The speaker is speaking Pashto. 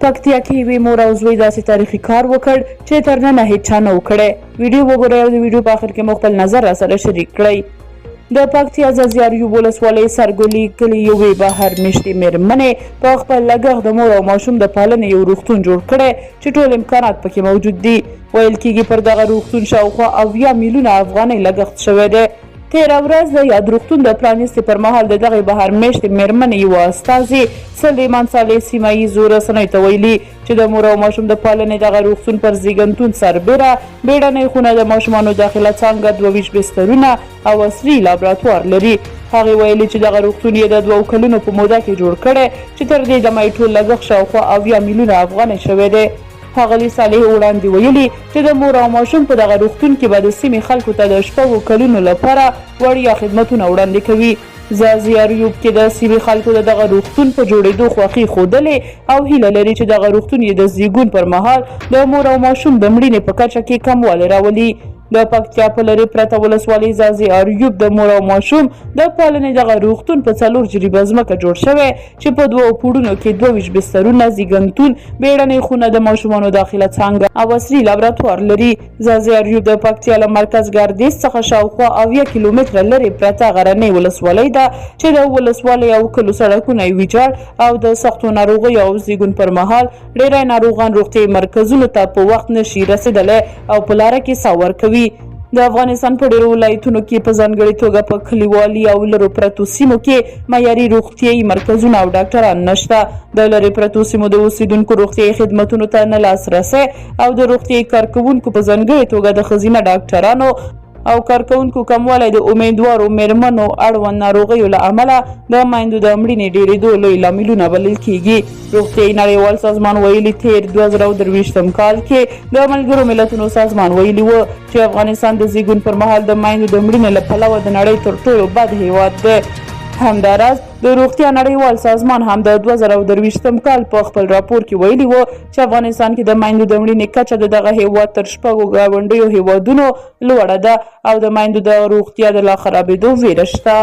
پکتیا کې یوې مور او زوی داسې تاریخي کار وکړ چې تر ننه هیچا نه و کړی. ویډیو وګورئ او د ویډیو په اخر کې مو خپل نظر راسره شریک کړئ. د پکتیا ځاځي ولسوالۍ سرګلي کلي یوې بهر میشتې میرمنې په خپل لګښت د مور او ماشوم د پالنې یو روغتون جوړ کړی چې ټول امکانات پکې موجود دي. ویل کیږي پر دغه روغتون شاوخوا 70 میلیونه افغانۍ لګښت شوی دی. تېره ورځ د یاد روغتون د پرانیستې پر مهال د دغې بهر میشتې میرمنې یوه استازي سلیمان صالح سیمه ییزو رسنیو ته ویلي چې د مور او ماشوم د پالنې دغه روغتون پر زیږنتون سربېره بیړنۍ خونه، د ماشومانو داخله څانګه، 22 بسترونه او عصري لابراتوار لري. هغې ویلي چې دغه روغتون یې د 2 کلونو په موده کې جوړ کړی چې تر دې دمه یې ټول لګښت شاوخوا 70 میلیونه افغانۍ شوی دی. ښاغلي صالح وړاندې ویلي چې د مور او ماشوم په دغه روغتون کې به د سیمې خلکو ته د 6 کلونو لپاره وړیا خدمتونه وړاندې کوي. ځاځي اریوب کې د سیمې خلکو د دغه روغتون په جوړېدو خوښي ښودلې او هیله لري چې دغه روغتون یې د زیږون پر مهال د مور او ماشوم د مړینې په کچه کې کموالی راولي. د پکتیا په لرې پرته ولسوالۍ ځاځي اریوب د مور او ماشوم د پالنې دغه روغتون په 4 جریبه ځمکه جوړ شوی چې په دوو پوړونو کې 22 بسترونه، زیږنتون، بیړنۍ خونه، د ماشومانو داخله څانګه او عصري لابراتوار لري. ځاځي اریوب د پکتیا له مرکز ګردیز څخه شاوخوا 70 کیلومتره لرې پرته غرنۍ ولسوالۍ ده چې د ولسوالۍ او کلو سړکونه یې ویجاړ او د سختو ناروغیو او زیږون پر مهال ډیری ناروغان روغتیايي مرکزونو ته په وخت نشي رسیدلی او په لاره کې ساه ورکوي. د افغانستان په ډیرو ولایتونو کې، په ځانګړې توګه په کلیوالي او لرو پرتو سیمو کې، معیاري روغتیايي مرکزونه او ډاکټران نشته. د لرې پرتو سیمو د اوسیدونکو روغتیايي خدمتونو ته نه لاسرسی او د روغتیايي کارکوونکو، په ځانګړې توګه د ښځینه ډاکټرانو او کارکوونکو کموالی، د امیندوارو میرمنو اړوند ناروغیو له امله د میندو د مړینې ډیریدو لوی لاملونه بلل کیږي. روغتیايي نړیوال سازمان ویلي، تیر 2023 کال کې د ملګرو ملتونو سازمان ویلي و چې افغانستان د زیږون پر مهال د میندو د مړینې له پلوه د نړۍ تر ټولو بد هیواد دی. همداراز د روغتیا نړیوال سازمان هم د 2023 کال په خپل راپور کې ویلي و چې افغانستان کې د میندو د مړینې کچه د دغه هیواد تر شپږو ګاونډیو هیوادونو لوړه ده او د میندو د روغتیا د لا خرابېدو ویره شته.